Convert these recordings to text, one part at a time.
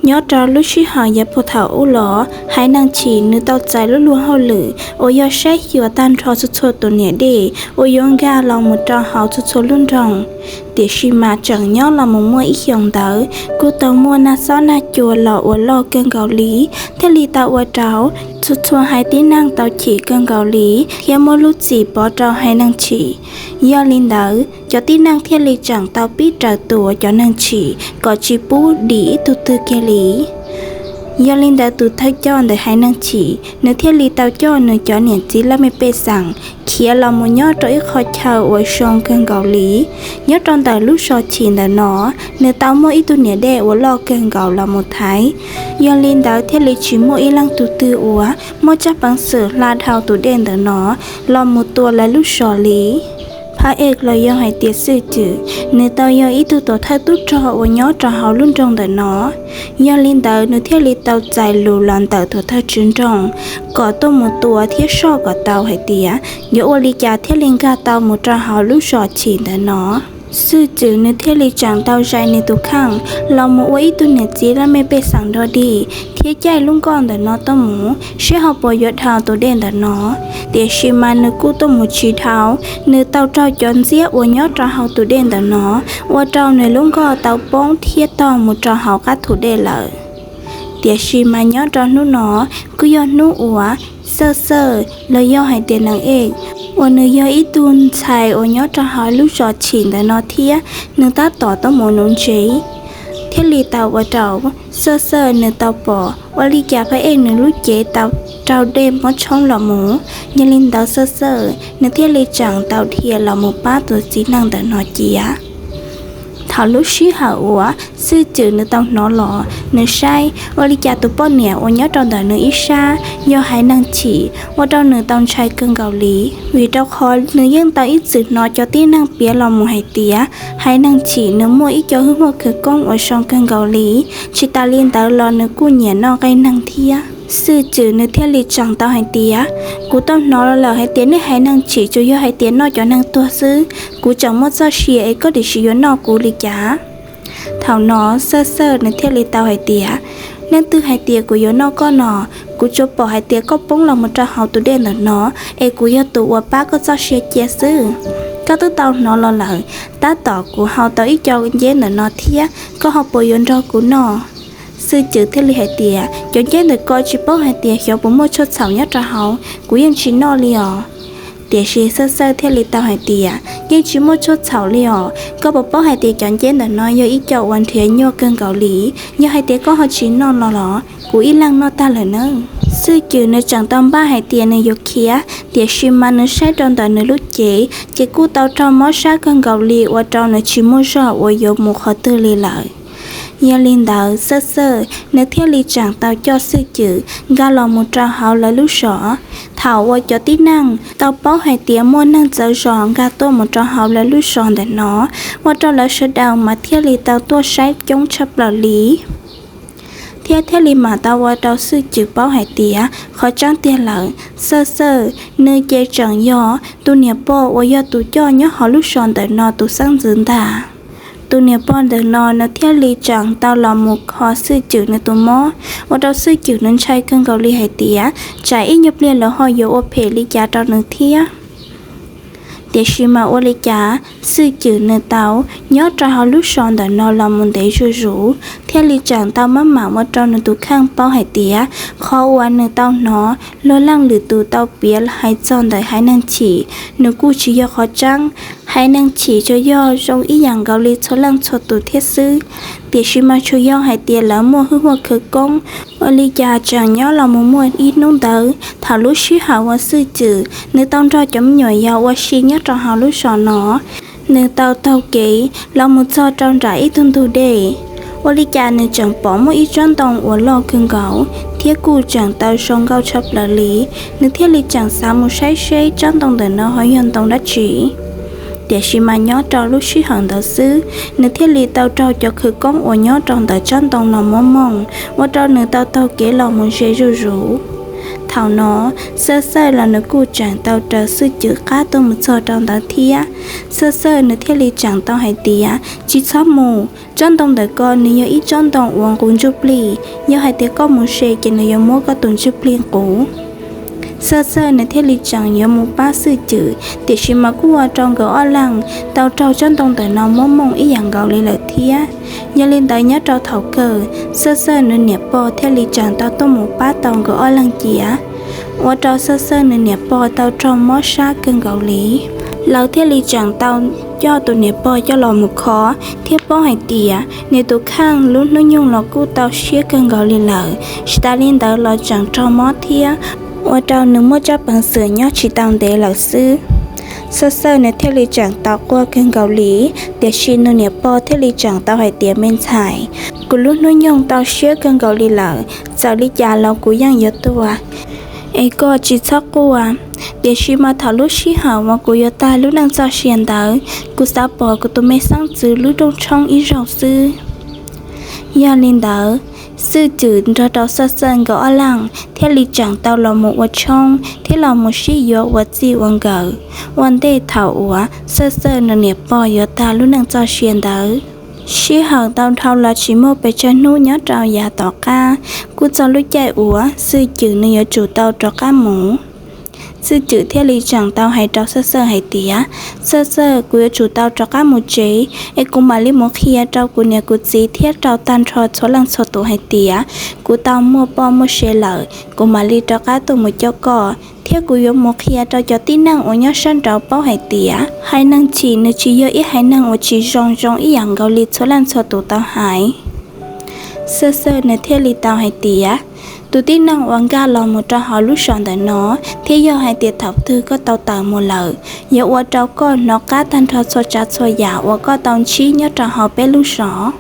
Nyob rau lub sij hawm yav puag thaum ub los, haiv neeg Chim nws tau txais lub luag hauj lwm uas yog saib xyuas tag nrho txhua txhua tus niam dej uas yuav nkag los mus rau hauv txhua txhua lub nroog. Tiam sis mas tseem nyob los mus muaj ib xyoos ntawd kuj tau muaj nag xob nag cua los uas loj kawg nkaus li, thiaj li tau ua rau txhua txhua haiv tib neeg tau chim kawg nkaus li thiab muab lub txim pov rau haiv neeg Chim. Yog li ntawd cov tib neeg thiaj li tseem tau pib raws tua cov neeg Chim kom tsis pub dim ib tug twg kiag li. Yog li ntawd tus thawj coj ntawm haiv neeg Chim nws thiaj li tau coj nws cov niam txiv laj mej pej xeem khiav los mus nyob rau ib qho chaw uas zoo kawg nkaus li. Nyob rau ntawm lub zos Chim ntawm no, nws tau muaj ib tug niam dej uas loj kawg nkaus los mus thaiv. Yog li ntawd thiaj li tsis muaj ib leej tug twg uas muaj tsab peev xwm hla dhau tus dej ntawm no los mus tua lawv lub zos li. Phab ej los yog hais tias Xwj Cwm, nws tau yog ib tug tuam thawj tub rog uas nyob rau hauv lub nroog ntawm no. Yog li ntawd nws thiaj li tau txais lus los ntawm tuam thawj tswv nroog kom tuaj mus tua thiab soj kom tau hais tias yuav ua li cas thiaj li nkag tau mus rau hauv lub zos Chim ntawm no. Xwj Cwm nws thiaj li tseem tau zais nws tus kheej los mus ua ib tug niam txiv laj mej pej xeem nrog dig thiab caij lub nkoj ntawm no tuaj mus seb ho puas yuav dhau tus dej ntawm no. Tiam sis mas nws kuj tuaj mus tsis dhau, nws tau raug cov ntxiab uas nyob rau hauv tus dej ntawm no ua rau nws lub nkoj tau poob thiab tog mus rau hauv qab thum dej lawm. Tiam sis mas nyob rau hnub no kuj yog hnub uas Xawj Xawj los yog hais tias Nees Ej uas nws yog ib tug ntxhais uas nyob rau hauv lub zos Chim ntawm no thiab nws tab tom tuaj mus nuv ntsev, thiaj li tau ua rau Xawj Xawj nws tau pom ua li cas Phab Ej nws lub cev tau raug dej muab tshoob los mus. Yog li ntawd Xawj Xawj nws thiaj li tseem tau dhia los mus pab tus txiv neej ntawm no cia. Thaum lub sij hawm uas Xwj Cwm nws tau hnov los nws saib ua li cas tus poj niam uas nyob rau ntawm nws ib sab yog haiv neeg Chim ua rau nws tau ntshai kawg nkaus li, vim rau qhov nws yeej tau ib txwm hnov cov tib neeg piav los mus hais tias haiv neeg Chim nws muaj ib co hwj huam khawv koob uas zoo kawg nkaus li. Tsis tas li ntawd los nws kuj nyiam noj nqaij neeg thiab. Xwj Cwm nws thiaj li tseem tau hais tias, kuv tau hnov lawm hais tias nej haiv neeg Chim tsuas yog hais tias noj cov neeg tuag xwb, kuv tseem muaj txoj sia es koj tiam sis yuav noj kuv li cas? Thaum no Xawj Xawj nws thiaj li tau hais tias, leej twg hais tias kuv yuav noj koj no? Kuv tsuas pom hais tias koj poob los mus rau hauv tus dej ntawm no es kuv yog tus uas pab koj txoj sia cia xwb. Koj twb tau hnov los lawm, tab tom kuv hau tau ib co nceb ntawm no thiab, koj ho puas yuav nrog kuv noj? Xwj Cwm thiaj li hais tias, cov nceb ntawm ko tsis paub hais tias xyov puas muaj tshuaj txhaum nyob rau hauv, kuv yeej tsis noj li os. Tiam sis Xawj Xawj thiaj li tau hais tias, yeej tsis muaj tshuaj txhaum li os, koj puas paub hais tias cov nceb ntawm no yog ib co uas nrhiav nyuaj kawg nkaus li, yog hais tias koj ho tsis noj no los kuv ib leeg noj tag lawm nawb. Xwj Cwm nws tseem tau npaj hais tias nws yuav khiav, tiam sis mas nws saib rau ntawm nws lub cev ces kuj tau raug mob sab kawg nkaus li ua rau nws tsis muaj zog uas yuav mus qhov twg li lawm. Yog li ntawd Xawj Xawj nws thiaj li tseem tau coj Xwj Cwm nkag los mus rau hauv lawv lub zos. Thaum uas cov tib neeg tau paub hais tias muaj neeg txawv zos nkag tuaj mus rau hauv lawv lub zos ntawm no, ua rau lawv sawv daws mas thiaj li tau tuaj saib coob tshaj plaws li. Thiab thiaj li mam tau ua rau Xwj Cwm paub hais tias qhov tseeb tiag lawm, Xawj Xawj nws ces tseem yog tus niam pog uas yog tus coj nyob hauv lub zos ntawm no tus xeeb ntxwv ntag. Tus niam pog ntawm no nws thiaj li tseem tau los mus kho Xwj Cwm nws tus mob, ua rau Xwj Cwm nws ntshai kawg nkaus li hais tias tsam ib nyuag pliag lawv ho yuav ua phem li cas rau nws thiab. Tiam sis mas ua li cas Xwj Cwm nws tau nyob rau hauv lub zos ntawm no los mus ntev zuj zus, thiaj li tseem tau maj mam ua rau nws tus kheej paub hais tias qhov uas nws tau hnov luag leej lwm tus tau piav hais txog ntawm haiv neeg Chim, nws kuj tsis yog qhov tseeb. Haiv neeg Chim tsuas yog zoo ib yam nkaus li txhua leej txhua tus thiab xwb, tiam sis mas tsuas yog hais tias lawv muaj hwj huam khawv koob. Ua li cas tseem nyob los mus muaj ib hnub ntawd, thaum lub sij hawm uas Xwj Cwm nws tau nrog cov me nyuam yaus ua si nyob rau hauv lub zos no, nws tau taug kev los mus txog rau nram ib tug ntug dej. Ua li cas nws tseem pom muaj ib tsob ntoo uas loj kawg nkaus thiab kuj tseem tau zoo nkauj tshaj plaws li. Nws thiaj li tseem xav mus saib seb tsob ntoo ntawm no ho yog ntoo dab tsi. Tiam sis mas nyob rau lub sij hawm ntawd xwb, nws thiaj li tau raug cov khawv koob uas nyob rau ntawm tsob ntoo no muab mooj, ua rau nws tau taug kev los mus ze zuj zus. Thaum no, Xawj Xawj los nws kuj tseem tau raws Xwj Cwm qab tuaj mus txog rau ntawd thiab. Xawj Xawj nws thiaj li tseem tau hais tias, Tsis txhob mus, tsob ntoo ntawm ko nws yog ib tsob ntoo uas nqus ntsuj plig, yog hais tias koj mus se ces nws yuav muab koj tus ntsuj plig nqus. Xawj Xawj nws thiaj li tseem yuav mus pab Xwj Cwm, tiam sis mas kuj ua rau nkawd ob leeg tau raug tsob ntoo ntawm no muab mooj ib yam nkaus li lawm thiab. Yog li ntawd nyob rau thaum kawg, Xawj Xawj nws niam pog thiaj li tseem tau tuaj mus pab tau nkawd ob leeg cia, ua rau Xawj Xawj nws niam pog tau raug mob sab kawg nkaus li. Lawv thiaj li tseem tau coj tus niam pog coj los mus kho thiab paub hais tias nws tus kheej lub hnub nyoog los kuj tau siab kawg nkaus li lawm, tsis tas li ntawd los tseem raug mob thiab, ua rau nws muaj tsab peev xwm nyob tsis tau ntev lawm xwb. Xawj Xawj nws thiaj li tseem tau quaj kawg nkaus li, tiam sis nws niam pog thiaj li tseem tau hais tias, Me ntxhais, kuv lub hnub nyoog tau siab kawg nkaus li lawm, txawm li cas los kuv yeej yuav tuag, es koj tsis txhob quaj. Tiam sis mas thaum lub sij hawm uas kuv yuav tag lub neej txoj sia ntawd, kuv xav pom kuv tus me xeeb ntxwv lub rooj tshoob ib zaug xwb. Yog li ntawd, Xwj Cwm nrog rau Xawj Xawj nkawd ob leeg thiaj li tseem tau los mus ua tshoob thiab los mus sib yuav ua txij ua nkawm, ua ntej thaum uas Xawj Xawj nws niam pog yuav tag lub neej txoj sia ntawd. Sij hawm tau dhau los tsis muaj pes tsawg hnub nyob rau yav tom qab, kuj txog lub caij uas Xwj Cwm nws yuav tsum tau rov qab mus. Xwj Cwm thiaj li tseem tau hais rau Xawj Xawj hais tias, Xawj Xawj, kuv yuav tsum tau rov qab mus tsev, es kuv mam li mus qhia rau kuv niam kuv txiv thiab rau tag nrho txhua leej txhua tus hais tias kuv tau muaj poj muaj sev lawm, kuv mam li rov qab tuaj mus coj koj. Thiab kuv yuav mus qhia rau cov tib neeg uas nyob sab nraud paub hais tias haiv neeg Chim nws tsis yog ib haiv neeg uas tsis zoo zoo ib yam nkaus li txhua leej txhua tus tau hais. Xawj Xawj nws thiaj li tau hais tias, Tus tib neeg uas nkag los mus rau hauv lub zos ntawm no, thiab yog hais tias thaum twg koj tau tawm mus lawm, yuav ua rau koj hnov qab tag nrho txhua tsav txhua yam uas koj tau ntsib nyob rau hauv peb lub zos,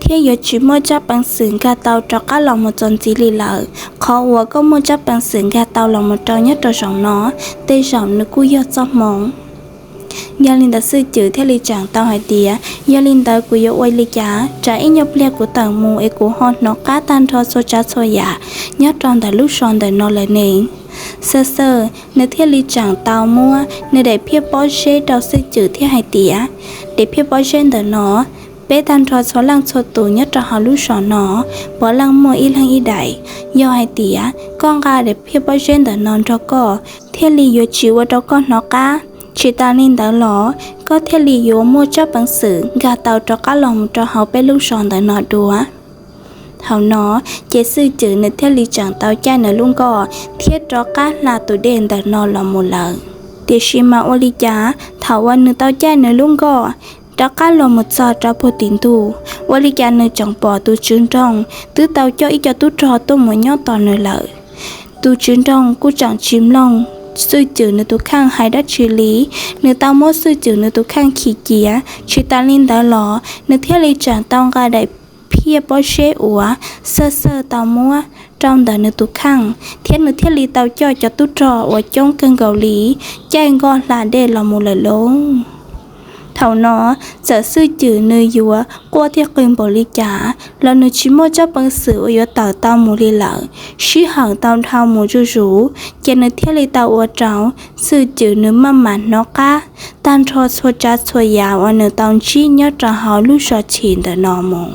thiab yuav tsis muaj tsab peev xwm nkag tau rov qab los mus txog ntxiv li lawm. Qhov uas koj muaj tsab peev xwm nkag tau los mus rau nyob rau zaum no, tej zaum nws kuj yog txoj hmoo. Yog li ntawd Xwj Cwm thiaj li tseem tau hais tias, Yog li ntawd kuv yuav ua li cas? Tsam ib nyuag pliag kuv tawm mus es kuv ho hnov qab tag nrho txhua tsav txhua yam nyob rau ntawm lub zos ntawm no lawm ne. Xawj Xawj nws thiaj li tseem tau muab nws daim phiaj pob zeb rau Xwj Cwm thiab hais tias, Daim phiaj pob zeb ntawm no, peb tag nrho txhua leej txhua tus nyob rau hauv lub zos no, puav leej muaj ib leeg ib daim. Yog hais tias koj nqa daim phiaj pob zeb ntawm no nrog koj, thiaj li yuav tsis ua rau koj hnov qab. Tsis tas li ntawd los koj thiaj li yuav muaj tsab peev xwm nkag tau rov qab los mus rau hauv peb lub zos ntawm no dua. Thaum no ces Xwj Cwm nws thiaj li tseem tau caij nws lub nkoj thiab rov qab hla tus dej ntawm no los mus lawm. Tiam sis mas ua li cas thaum uas nws tau caij nws lub nkoj rov qab los mus txog rau puag tim ntug, ua li cas nws tseem pom tus tswv nroog twb tau coj ib co tub rog tuaj mus nyob tos nws lawm. Tus tswv nroog kuj tseem tsis mloog Xwj Cwm nws tus kheej hais dab tsi li, nws tau muab Xwj Cwm nws tus kheej khi cia. Tsis tas li ntawd los nws thiaj li tseem tau nqa daim phiaj pob zeb uas Xawj Xawj tau muab rau ntawm nws tus kheej, thiab nws thiaj li tau coj cov tub rog uas coob kawg nkaus li caij nkoj hla dej los mus lawm lauj. Thaum no, txawm Xwj Cwm nws yuav quaj thiab qw npaum li cas los nws tsis muaj tsab peev xwm uas yuav tawm tau mus li lawm. Sij hawm tau dhau mus zuj zus, ces nws thiaj li tau ua rau Xwj Cwm nws maj mam hnov qab tag nrho txhua tsav txhua yam uas nws tau ntsib nyob rau hauv lub zos Chim ntawm no mus.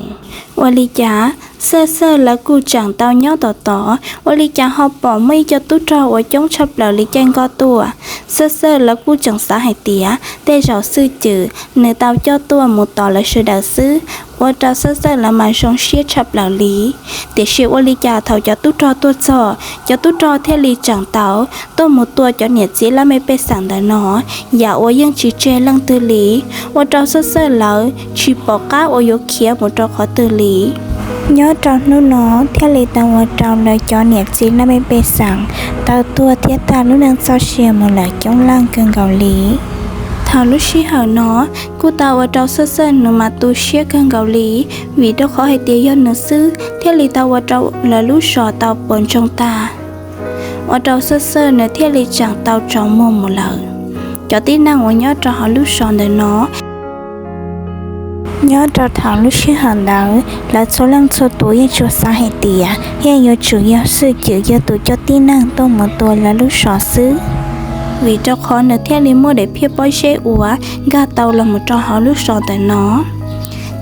Ua li cas Xawj Xawj lawv kuj tseem tau nyob tos tos, ua li cas ho pom muaj ib co tub rog uas coob tshaj plaws li caij nkoj tuaj. Xawj Xawj lawv kuj tseem xav hais tias tej zaum Xwj Cwm nws tau coj tuaj mus tos lawv sawv daws xwb, ua rau Xawj Xawj lawv mas zoo siab tshaj plaws li. Tiam sis ua li cas thaum cov tub rog tuaj txog, cov tub rog thiaj li tseem tau tuaj mus tua cov niam txiv laj mej pej xeem ntawm no yam uas yeej tsis tseg leej twg li, ua rau Xawj Xawj lawv tsis pom qab uas yuav khiav mus rau qhov twg li. Nyob rau hnub no thiaj li tau ua rau lawv cov niam txiv laj mej pej xeem tau tuag thiab tag lub neej txoj sia mus lawm coob leej kawg nkaus li. Thaum lub sij hawm no kuj tau ua rau Xawj Xawj nws mas tu siab kawg nkaus li, vim rau qhov hais tias yog nws xwb thiaj li tau ua rau lawv lub zos tau puas ntsoog tag, ua rau Xawj Xawj nws thiaj li tseem tau tsaus muag mus lawm. Cov tib neeg uas nyob rau hauv lub zos ntawm no Nyob rau thaum lub sij hawm ntawd lawv txhua leej txhua tus yeej tsuas xav hais tias yeej yuav tsum yog Xwj Cwm yog tus coj tib neeg tuaj mus tua lawv lub zos xwb, vim rau qhov nws thiaj li muaj daim phiaj pob zeb uas nkag tau los mus rau hauv lub zos ntawm no.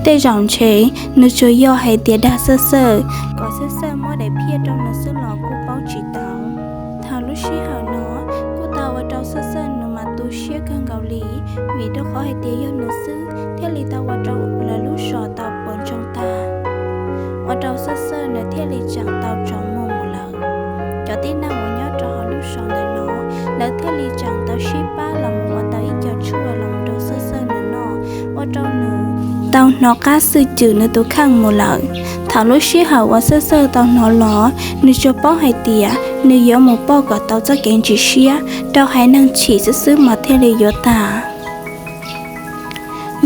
Tej zaum ntshe nws tsuas yog hais tias dag Xwj Xwj kom Xwj Xwj muab daim phiaj rau nws xwb los kuj paub tsis tau. Thaum lub sij hawm no kuj tau ua rau Xwj Xwj nws mas tu siab kawg nkaus li, vim rau qhov hais tias yog nws xwb thiaj li tau ua rau lawv lub zos tau puas ntsoog tag, ua rau Xwj Xwj nws thiaj li tseem tau tsaus muag mus lawm. Cov tib neeg uas nyob rau hauv lub zos ntawm no, lawv thiaj li tseem tau sib pab los mus ua tau ib co tshuaj los mus rau Xwj Xwj nws noj, ua rau nws tau hnov qab Xwj Cwm nws tus kheej mus lawm. Thaum lub sij hawm uas Xwj Xwj tau hnov los, nws tsuas paub hais tias nws yuav mus pauj kom tau txoj kev ntsim siab rau haiv neeg chim xwb xwb mas thiaj li yuav tag.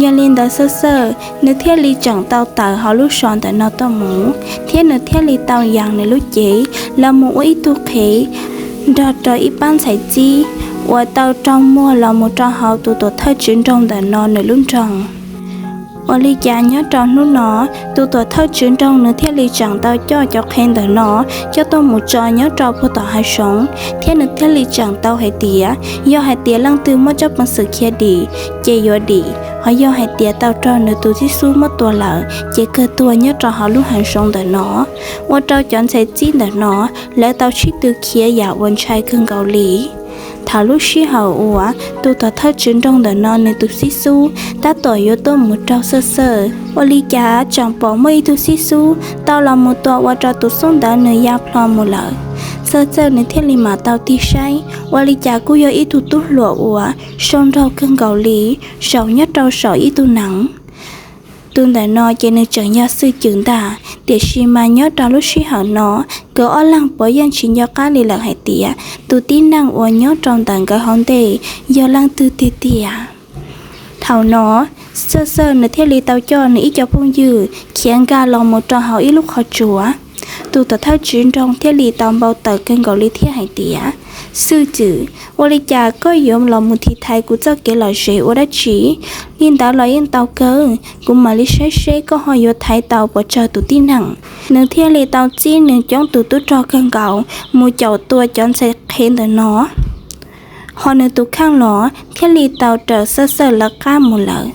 Yog li ntawd Xwj Xwj nws thiaj li tseem tau tawm hauv lub zos ntawm no tuaj mus, thiab nws thiaj li tau yees nws lub cev los mus ua ib tug qhev nrog rau ib pab ntxhais txib uas tau raug muag los mus rau hauv tus tuam thawj tswv nroog ntawm no nws lub nroog. Ua li cas nyob rau hnub no, tus tuam thawj tswv nroog nws thiaj li tseem tau coj cov qhev ntawm no coj tuaj mus tso nyob rau puag tom hav zoov, thiab nws thiaj li tseem tau hais tias yog hais tias leej twg muaj tsob peev xwm khiav dim ces yuav dim, ho yog hais tias tau raug nws tus tib xub muab tua lawm ces kawg tuag nyob rau hauv lub hav zoov ntawm no. Ua rau cov ntxhais txib ntawm no lawv tau sib tw khiav yam uas ntshai kawg nkaus li. Thaum lub sij hawm uas tus tuam thawj tswv nroog ntawm no nws tus xib xub tab tom yuav tuaj mus raug Xwj Xwj, ua li cas tseem pom muaj ib tug xib xub tau los mus tua ua rau tus xub ntawd nws ya plho mus lawm. Xwj Xwj nws thiaj li mam tau tig saib, ua li cas kuj yog ib tug tub hluas uas zoo nraug kawg nkaus li, zaum nyob rau saum ib tug nees. Tus ntawm no ces nws tseem yog Xwj Cwm ntag, tiam sis mas nyob rau lub sij hawm no nkawd ob leeg puav yeej tsis nco qab li lawm hais tias tus tib neeg uas nyob rau ntawm nkawd hauv ntej yog leej twg tiag tiag. Thaum no Xwj Xwj nws thiaj li tau coj nws ib co phooj ywg khiav nkag los mus rau hauv ib lub qhov tsua. Tus tuam thawj tswv nroog thiaj li tau npau taws kawg nkaus li thiab hais tias, Xwj Cwm, ua li cas koj yuav los mus thim thaiv kuv txoj kev lom zem ua dab tsi? Li ntawd los yeej tau kawg, kuv mam li saib seb koj ho yuav thaiv tau puas tsawg tus tib neeg. Nws thiaj li tau txib nws coob tus tub rog kawg nkaus mus caum tua cov ntxhais qhev ntawm no, ho nws tus kheej los thiaj li tau raws Xwj Xwj lawv qab mus lawm.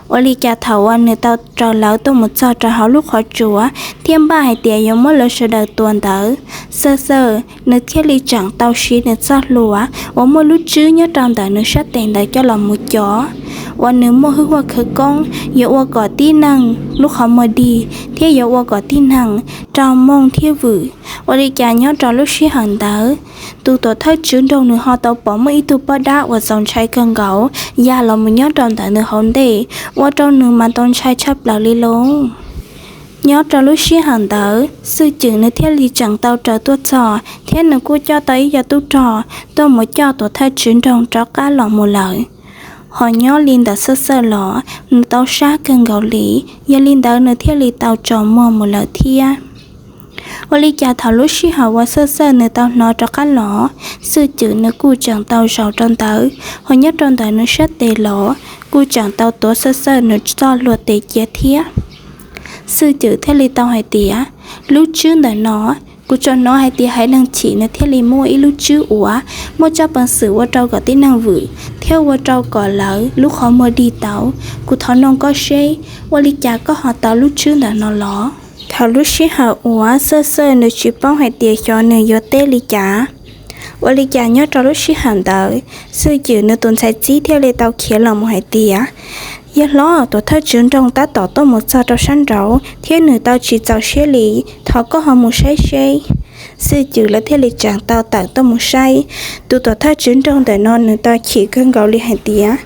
Ua li cas thaum uas nws tau raws lawv tuaj mus txog rau hauv lub qhov tsua thiab npaj hais tias yuav muab lawv sawv daws tua ntawd, Xwj Xwj nws thiaj li tseem tau siv nws txoj hlua uas muaj lub tswb nyob rau ntawm nws sab tes ntawd coj los mus co, uas nws muaj hwj huam khawv koob yuav ua kom tib neeg lub qhov muag dig thiab yuav ua kom tib neeg raug mooj thiab vwm. Ua li cas nyob rau lub sij hawm ntawd, tus tuam thawj tswv nroog nws ho tau pom muaj ib tug poj dab uas txaus ntshai kawg nkaus ya los mus nyob rau ntawm nws hauv ntej, ua rau nws mas tau ntshai tshaj plaws li lauj. Nyob rau lub sij hawm ntawd Xwj Cwm nws thiaj li tseem tau raws tuaj txog thiab nws kuj coj tau ib co tub rog tuaj mus coj tuam thawj tswv nroog rov qab los mus lawm. Ho nyob li ntawm Xwj Xwj los nws tau sab kawg nkaus li, yog li ntawd nws thiaj li tau tsaus muag mus lawm thiab. Ua li cas thaum lub sij hawm uas Xwj Xwj nws tau hnov rov qab los, Xwj Cwm nws kuj tseem tau zaum rau ntawd, ho nyob rau ntawm nws sab tes los kuj tseem tau tuav Xwj Xwj nws txoj hlua tes cia thiab. Xwj Cwm thiaj li tau hais tias, lub tswb ntawm no, kuv tsuas hnov hais tias haiv neeg chim nws thiaj li muaj ib lub tswb uas muaj tsob peev xwm ua rau kom tib neeg vwm thiab ua rau kom lawv lub qhov muag dig tau. Kuv thov noog koj seb, ua li cas koj ho tau lub tswb ntawm no los? Thaum lub sij hawm uas Xwj Xwj nws tsis paub hais tias xyov nws yuav teb li cas, ua li cas nyob rau lub sij hawm ntawd Xwj Cwm nws tus ntxhais txib thiaj li tau khiav los mus hais tias, yawg hlob, tuam thawj tswv nroog tab tom tuaj mus txog rau sab nraud thiab nws tau tsis txaus siab li, thov koj ho mus saib seb. Xwj Cwm lawv thiaj li tseem tau tawm tuaj mus saib. Tus tuam thawj tswv nroog ntawm no nws tau chim kawg nkaus li hais tias,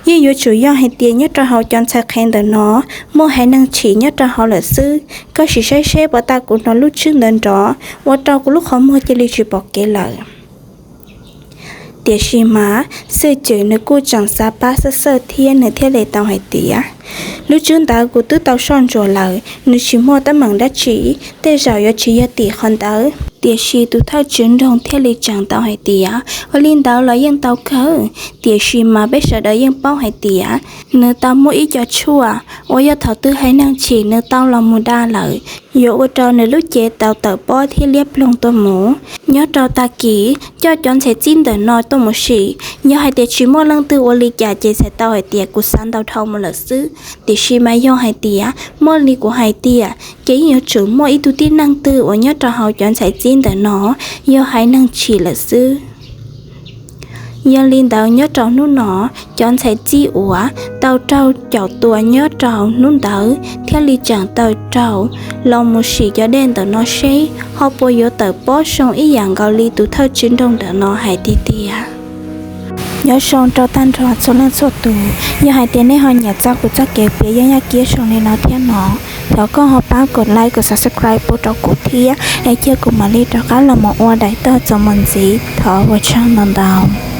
yeej yuav tsum yog hais tias nyob rau hauv cov ntxhais qhev ntawm no muaj haiv neeg chim nyob rau hauv lawm xwb. Koj sim saib seb puas tas kuv hnov lub tswb ntawd nrov ua rau kuv lub qhov muag cia li tsis pom kev lawm. Tiam sis mas Xwj Cwm nws kuj tseem xav pab Xwj Xwj thiab nws thiaj li tau hais tias, lub tswb ntawd kuv twb tau soj ntsuam lawm, nws tsis muaj teeb meem dab tsi, tej zaum yuav tsis yog tim qhov ntawd. Tiam sis tus thawj tswv nroog thiaj li tseem tau hais tias, ua li ntawd los yeej tau kawg, tiam sis mas peb sawv daws yeej paub hais tias nws tau muaj ib co tshuaj uas yog thaum twg haiv neeg chim nws tau los mus da lawm, yuav ua rau nws lub cev tau tawm pob thiab liab ploog tuaj mus. Nyob rau tag kis coj cov ntxhais txib ntawm no tuaj mus sim, yog hais tias tsis muaj leej twg ua li cas ces txhais tau hais tias kuv xav ntau dhau mus lawm xwb. Tiam sis mas yog hais tias muaj li kuv hais tias ces yeej yuav tsum muaj ib tug tib neeg twg uas nyob rau hauv cov ntxhais txib ntawm no yog haiv neeg chim lawm xwb. Yog li ntawd nyob rau hnub no, cov ntxhais txib uas tau raug caum tua nyob rau hnub ntawd thiaj li tseem tau raug los mus sim cov dej ntawm no seb ho puas yuav tawm pob zoo ib yam nkaus li tus thawj tswv nroog ntawm no hais tiag tiag. Nyob zoo rau tag nrho txhua leej txhua tus, yog hais tias nej ho nyiam txog kuv txoj kev piav yeeb yaj kiab zoo li no thiab no, thov koj ho pab kom like kom subscribe pub rau kuv thiab es cia kuv mam li rov qab los mus ua daim tog txuas mus ntxiv, thov ua tsaug ntau ntau.